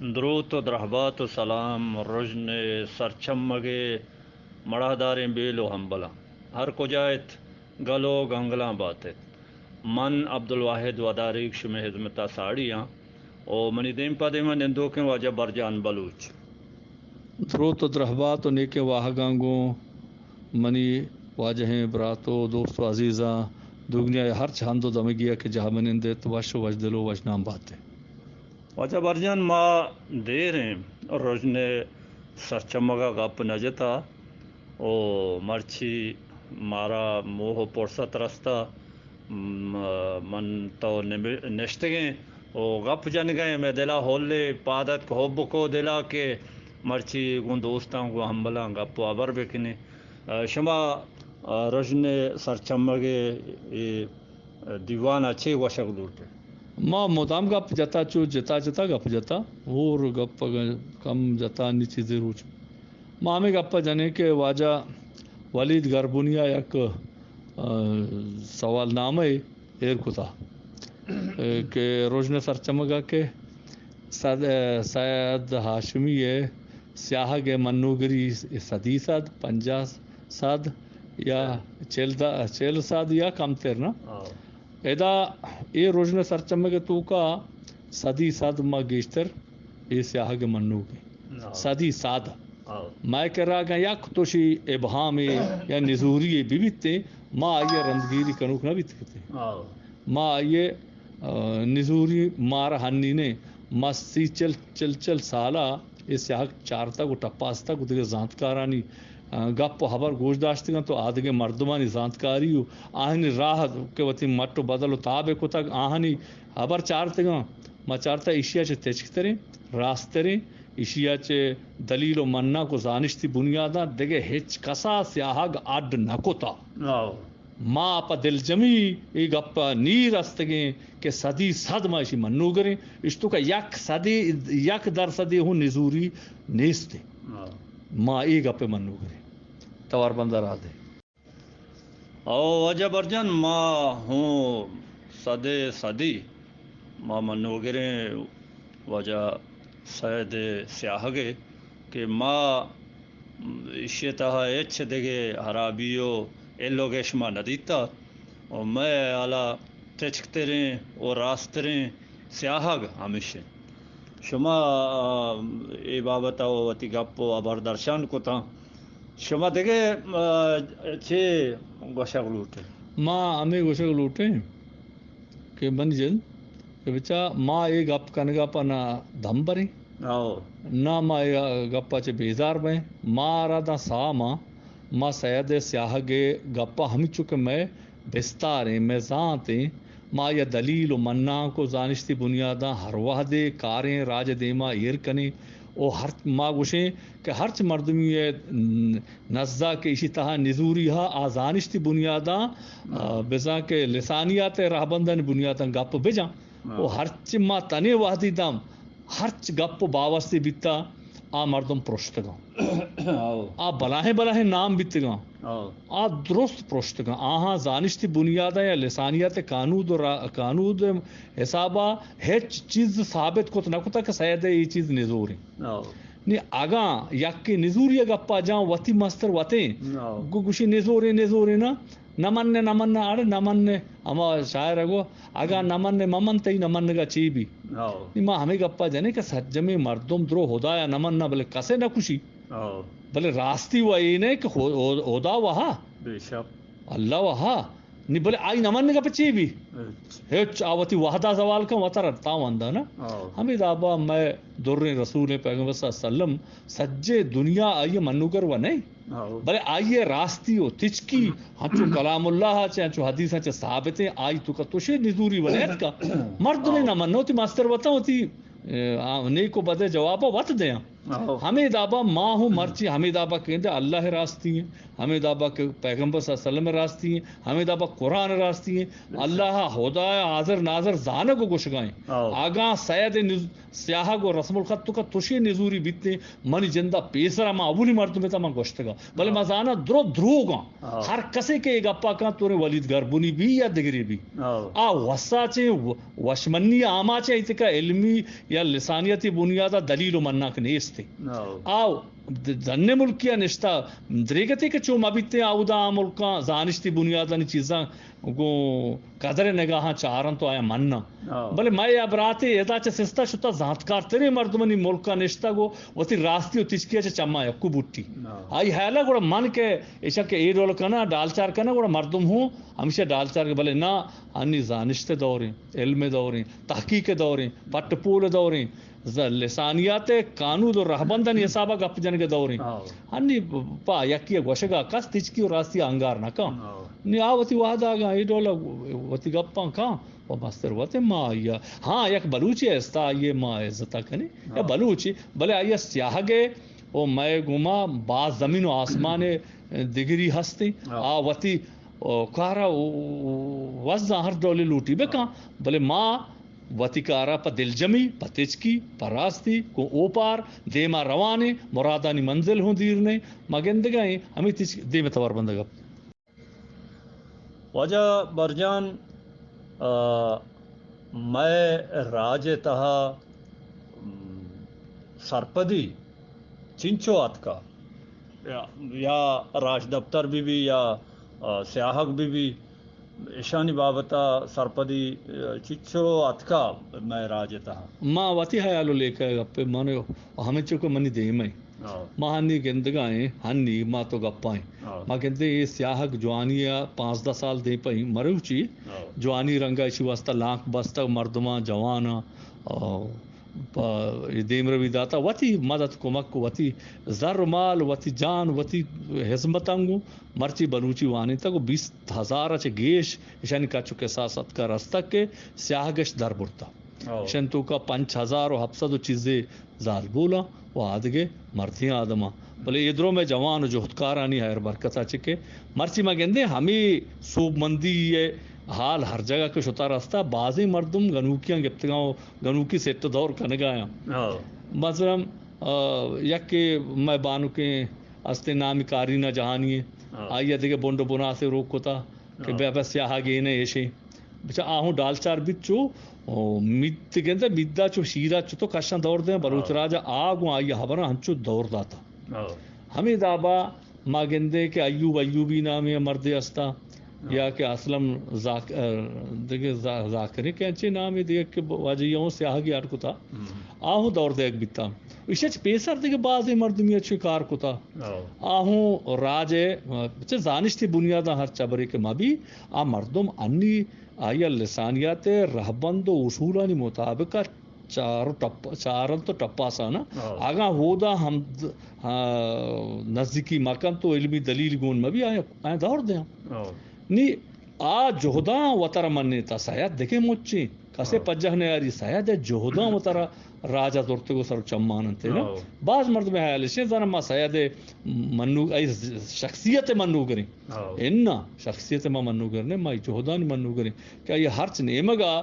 دروت و درہبات و سلام رژن ءِ سرچمگ ءِ مڑاہداریں بیل و ہمبلاں۔ ہر کجا ات، گل و گنگلاں بات ات۔ من عبدالواحد وداریگ شمئے ہزمت ءَ ساڑی آں و منی دیم پہ دیما نندوکیں واجہ برجان بلوچ۔ دروت و درہبات و نیکیں واہگاں گوں منی واجہیں برات و دوست و عزیزاں، دگنیا ءِ ہرچ ہند و دمگی ءَ کہ جاہ بنندیت، وش و وشدل و وشنام بات ات۔ واجہ برجان، ما دیریں رژن ءِ سرچمگ ءَ گپ نہ جتا و مرچی مارا موہ و پرست رستا، م-، من تو نم-، نشتگیں و گپ جنگیں، مئے دلا ہولے پاد اتک، حب کو دلا کہ مرچی گوں دوستاں، گوں ہمبلاں گپ و ہبر بکنیں۔ شما رژن ءِ سرچمگ ءِ اے دیوان ءَ چے گوشگ لوٹ ئے؟ ما مدام گپ جتا، چو جتا جتا گپ جتا، ہور گپ کم جتا، نی چیزے روچ۔ ما ہمے گپ ءَ جنیں کہ واجہ ولید گربونی ءَ یک، آ، سوال نامہ ایر کتا کہ رژن ءِ سرچمگ ءَ کہ سد-، سید ہاشمی ءِ سیاہگ ءِ منوگری صدی سد، پنجاہ سد یا چل دا-، چل سد یا کمتر نا۔ ہاں۔ ادا اے رژن ءِ سرچمگ ءِ توکا صدی سد ما گیشتر اے سیاہگ ءِ منوگیں۔ ہاں۔ صدی سد۔ ہاں۔ مئے کرا اگاں یک توشی ابہامے یا نزوری ببیتیں، ما آئی ءَ رندگیری کنوک نہ بیت کتیں۔ ہاں۔ ما آئی ءَ، آ، نزوری مارا ہنی نے، ما سی چل، چل، چل سالا اے سیاہگ چارتگ و ٹپاستگ و دگہ زانتکارانی، آ، گپ و ہبر گوش داشتگاں تو آدگہ مردمانی زانتکاری و آہانی راہ کہ وتی مٹ و بدل و تاب کتگ، آہانی ہبر چارتگاں۔ ما چارتہ ایشی ءَ چہ تچکتریں، راستریں، ایشی ءَ چہ دلیل و منانک و زانشتی بنیاداں دگہ ہچ کسا سیاہگ اڈ نہ کتا۔ ہاں۔ ما پہ دلجمی اے گپ ءَ نی رستگیں کہ صدی سد ما ایشی منوگریں، اشتوکا یک صدی، یک درصدے ہوں نزوری نیست۔ ہاں۔ ما اے گپ ءَ منوگریں۔ توار بندہ راہ دے۔ او واجہ برجان، ما ہوں صدے صدی ما منوگریں واجہ سید سیاہگ ءَ کہ ما ایشی ءِ تہا ہچ دگہ ہرابی و ایلوگش ما نہ دیتا و مئے ہیالا تچکتریں و راستریں سیاہگ ہمیش انت۔ شما، آ، اے بابت ءَ وتی گپ و ہبر درشان کتاں۔ شما دگہ، آ، چے گوشگ لوٹ ئے؟ ما ہمے گوشگ لوٹیں کہ من جند کہ بچا ما اے گپ کنگا پہ نہ دم بریں، ہو۔ نہ ما اے گپا چہ بیزار بئیں۔ مارا داں ساما، ما سید سیاہگ ءِ گپا ہمینچو کہ مئے بستاریں، مئے زانتیں، ما آئی ءَ دلیل و منانک و زانشتی بنیاداں ہر وہدے کاریں، راج ءِ دیما ایر کنیں و ہر، ما گوشیں کہ ہرچ مردمی ءِ نزا کہ ایشی تہا نزوری ہا، آ زانشتی بنیاداں، آ، بزاں کہ لسانیات ءِ رہبندانی بنیاداں گپ بجاں۔ ہاں۔ و ہرچ ما تنے وہدی دم ہرچ گپ و باوستے بیتا، آ مردم پرشتگاں۔ ہو۔ آ بلاہیں بلاہیں نام بیتگاں۔ ہو۔ آ درست پرشتگاں۔ آہاں زانشتی بنیاداں یا لسانیات کانود و را-، کانود حسابا ہچ چیز ثابت کت نہ کتا کہ سید ءِ اے چیز نزوریں۔ ہو۔ نی اگاں یکے نزوری ءِ گپا جاں، وتی مستر وتیں، ہو۔ گو-، گوشی نزوریں، نزوریں نا۔ نہ منّے، نہ منّے، اڑے نہ منّے، ہما شاعر ءَ گو، اگاں نہ منّے، مہ من، تئی نہ منّگ ءَ چے بی؟ ہو۔ نی ما ہمے گپ ءَ جنیں کہ سرجمیں مردم درو ہدا ءَ نہ منّاں، بلے کسے نہ کشی۔ ہو۔ بلے راستی و اے نہ کہ ہو-، ہو-، ہدا وہا۔ بے شک۔ اللہ وہا۔ نی بلے آئی نہ منّگ ءَ پہ چے بی؟ ہچ۔ ہچ، آ وتی وہد ءَ زوال کن، وتارا تاوان دا نا۔ ہو۔ ہمے دابا مئے دریں رسول پیغمبر صلی اللہ علیہ وسلم، سجے دنیا آئی منوگر و نہیں۔ ہو۔ بلے آئی ءِ راستی و تچکی ہنچو کلام اللہ ءَ چہ، ہنچو حدیثاں چہ ثابت ایں، آئی توکا توشے نزوری و نیتکا۔ مردمے ہو۔ نہ منّ، وتی مستر وتاں وتی، اے، آ، نیک و بدے جوابا وت دیاں۔ ہو۔ ہمے دابا ما ہوں مرچی ہمے دابا کہ گندے اللہ ءِ راستی ایں، ہمے دابا کہ پیغمبر صلی اللہ علیہ وسلم ءِ راستی ایں، ہمے دابا قرآن ءِ راستی ایں، اللہ ءَ ہدا ءَ حاضر ناظر زانگ و گوشگا ایں۔ ہو۔ اگاں سید نز-، سیاہگ و رسم الخط توکا تشے نزوری بیتیں، منی جندا پیسرا من اولی مردم اتاں من گوشتگا، بلے ہاں۔ من زاناں درو دروگاں۔ ہاں۔ ہر کسے کہ اے گپا کن، توریں ولید گربنی بی یا دگرے بی۔ ہاں۔ آ وساچیں و-، وشمنی آماچیں ایتکا علمی یا لسانیتی بنیادا دلیل و مناک نیستے۔ ہاں۔ آ د-، دن ملکیا نشتا دریگتے کہ چو مبیتیں، آودا آ ملکاں زانشتی بنیادانی چیزاں گوں قدر نگاہاں چارنت و آیاں مناں۔ ہاں۔ بلے مئے آ براتے ادا چہ سستا شتا زانتکار تریں مردمانی ملکا نشتگ و وتی راستی و تچکی ء چہ چماں یکو بوٹی۔ ہاں۔ آئی ہیالا گڑا من کہ ایشا کہ اے ڈول کناں، ڈالچار کناں، گڑا مردم ہوں ہمیشہ ڈالچار کہ بلے نا، انی زانشت دوریں، علم دوریں، تحقیق دوریں، پٹ پول دوریں، ز-، لسانیات ء قانود و رہبندانی حسابا گپ جنگ دوریں۔ ہاں۔ ہنی پا یکی ء گوشگا کس تچکی و راستی انگار نہ کن۔ ہاں۔ نی آ وتی وہد آگاں اے ڈول وتی گپاں کاں و مستر وت ما آئی ء، ہاں، یک بلوچے استا آئی ء ما عزت ء کنیں یا ہاں۔ بلوچے، بلے آئی ء سیاہگ ء و مئے گوما باز زمین و آسمان ء دگری ہستیں۔ ہاں۔ آ وتی، او، کار ء وزاں ہر ڈولے لوٹی بکاں، ہاں۔ بلے ما وتی کار ء پہ دلجمی، پہ تچکی، پہ راستی گوں اوپار دیما روانیں، مرادانی منزل ہوں دیر نیں۔ ما گندگا ایں ہمے تچک دیم ء توار بندگ ء۔ واجہ برجان، آ، مئے راج ء تہا، م، سرپدی چنچو اتکا؟ یا، یا راجدپتر بہ بی یا، آ، سیاہگ بہ بی، ایشانی بابت ء سرپدی، آ، چنچو اتکا مئے راج ء تہا؟ ما وتی ہیال و لیکہ ء گپ ء من و ہمینچو کہ منی دیم ء۔ ہاں۔ ما ہنی گندگا ایں، ہنی ما تو گپا ایں۔ ہاں۔ ما گندیں اے سیاہگ جوانی ء پانزدہ سال دیم پہ ایں، مروچی ہاں۔ جوانی رنگا اشی واسطہ لانک بستگ مردماں، جواناں، آ، پہ اے دیمروی داتا، وتی مدد کمک، وتی زر و مال، وتی جان، وتی ہزمتاں گوں مرچی بلوچی وانینتگ و بیست ہزار ء چہ گیش اشانی کچ و کساس اتکا رستگ کہ سیاہگ اش در برتا۔ ہو۔ اشانی توکا پنچ ہزار و ہپت سد و چیزے زالبولاں و آدگہ مردیں آدماں۔ بلے اے درو مئے جوان و جہدکارانی ہیر برکت ء چہ کہ مرچی ما گندیں ہمے سوبمندی ء حال ہر جگہ کہ شتا رستا، بازیں مردم گنوکیاں گپتگاں و گنوکی سیٹ دور کنگایاں۔ ہو۔ مثلاً، آ، یکے مئے بانکیں استیں نامی کارینا جہانی ایں۔ ہو۔ آئی ء دگہ بنڈ و بناسے روک کتا کہ ہو۔ بیا بس سیاہگ اے نہ ایشیں۔ بچا آ ہوں ڈالچار بیت چو، او، میت گندے، میت دا چو شیرا چو تو کشاں دور دیں، بلوچ ہاں۔ راجا آ گوں آئی ہبراں ہنچو دور داتا۔ ہاں۔ ہمے دابا ما گندیں کہ ایوب ایوبی نامے مردے ہستا، ہاں۔ یا کہ اسلم زاک-، ا، دگہ زا-، زاکرے کہ انچے نامے دگہ کہ واجہ اوں سیاہگی اڈ کتا۔ ہم۔ آ ہوں دور دیگ بیتا۔ ایشی چہ پیسر دگہ بازیں مردمی چہ کار کتا۔ ہاں۔ آ ہوں راج ء، چہ زانشتی بنیاداں ہر چبرے کہ مبی، آ مردم انی آئی ء لسانیات ء رہبند و اصولانی مطابق ء چار و ٹپ-، چارنت و ٹپاسان ء ہاں۔ اگاں ہودا ہم، آ، نزیکی مکنت و علمی دلیل گون مبی، آیاں، آیاں دور دیاں۔ ہاں۔ نی آ جہداں وترا منیتا سید دگہ مچیں کسے ہاں۔ پجہ نیاری، سید ء جہداں وترا راجا زرتگ و سر و چمان انت، نو؟ ہاں۔ باز مردم حیال اشیں زاناں ما سید ء منو-، ای شخصیت ء منوگریں۔ ہاں۔ انا، شخصیت ما منوگر نے، ما ای جہدانی منوگریں کہ آئی ہرچ نیمگا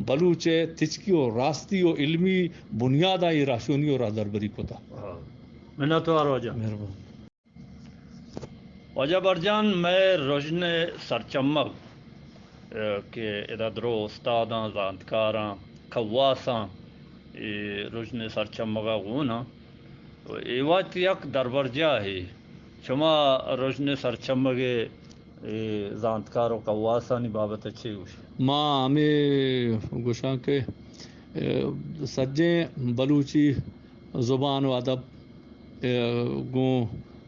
بلوچ ء تچکی و راستی و علمی بنیاداں ای راہشونی و راہدربری کتا۔ ہاں۔ منتوار واجہ۔ مہربان۔ واجہ برجان، مئے رژن سرچمگ، ء، کہ ادا درو استاداں، زانتکاراں، کواساں، اے رژن سرچمگ ء گون آں۔ اے وت یک دربرجاہے۔ شما رژن سرچمگ ء اے زانتکار و کواسانی بابت ء چے گوش؟ ما ہمے گوشاں کہ، اے، سجیں بلوچی زبان و ادب، اے، گوں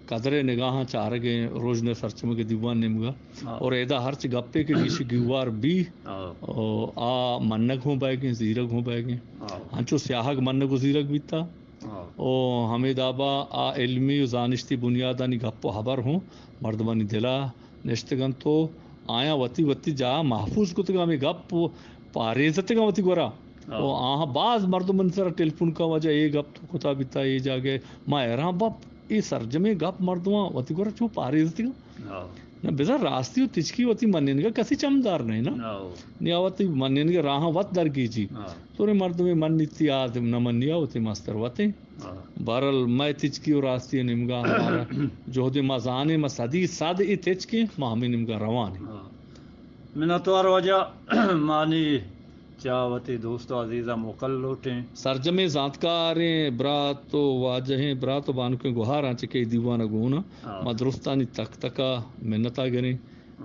قدر ء نگاہاں چارگیں رژن سرچمگ دیوان نیمگا۔ ہاں۔ اور ادا ہرچ گپے کہ گیش گیوار بی، ہاں۔ او، آ منگ ہوں بئیگیں، زیرگ ہوں بئیگیں۔ ہاں۔ انچو سیاہگ منگ و زیرگ بیتا۔ ہاں۔ او ہمے دابا آ علمی و زانشتی بنیادانی گپ و ہبر ہوں مردمانی دلا نشتگ انت و آیاں وتی وتی جاہ محفوظ کتگ، ہمے گپ و پاریزتگ وتی گورا۔ ہاں۔ و آہاں باز مردم من سرا ٹیلیفون کا واجہ اے گپ تو کتا بیتا اے جاگہ، ما حیران باں اے سرجمیں گپ مردماں وتی گورا چو پاریزتگ۔ ہاں۔ نہ، بزاں راستی و تچکی وتی منینگا کسی چمدار نہ نا۔ نہ۔ نیا وتی منینگے راہاں وت درگیجی۔ ہاں۔ تو نے مردمے منیتی آ نہ منیا وتی مستر وتے۔ ہاں۔ بہرحال مئے تچکی و راستی نیمگا ہمارا جہدے ما زانے، ما صدی صد ای تچکیں، ما ہمیں نیمگا روانی۔ ہاں۔ منتوار واجہ، مانی چہ وتی دوست و عزیزاں موکل لوٹیں۔ سرجمیں زانتکاریں برات و واجہیں برات و بانکیں گوہاراں چہ کہ دیوان گونا ہاں۔ ما درستانی تک تکا منتا گریں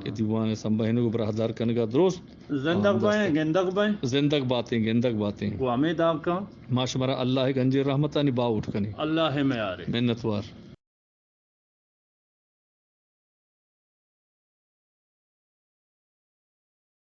کہ ہاں۔ دیوان سنبہینگ و براہدار کنگا درست زندگ ہاں، بیں، دست۔ گندگ بیں۔ زندگ باتیں، گندگ باتیں۔ گو ہمیں داکاں۔ ما شمارا اللہ گنجیں رحمتانی باہوٹ کنیں۔ اللہ میارے۔ منتوار۔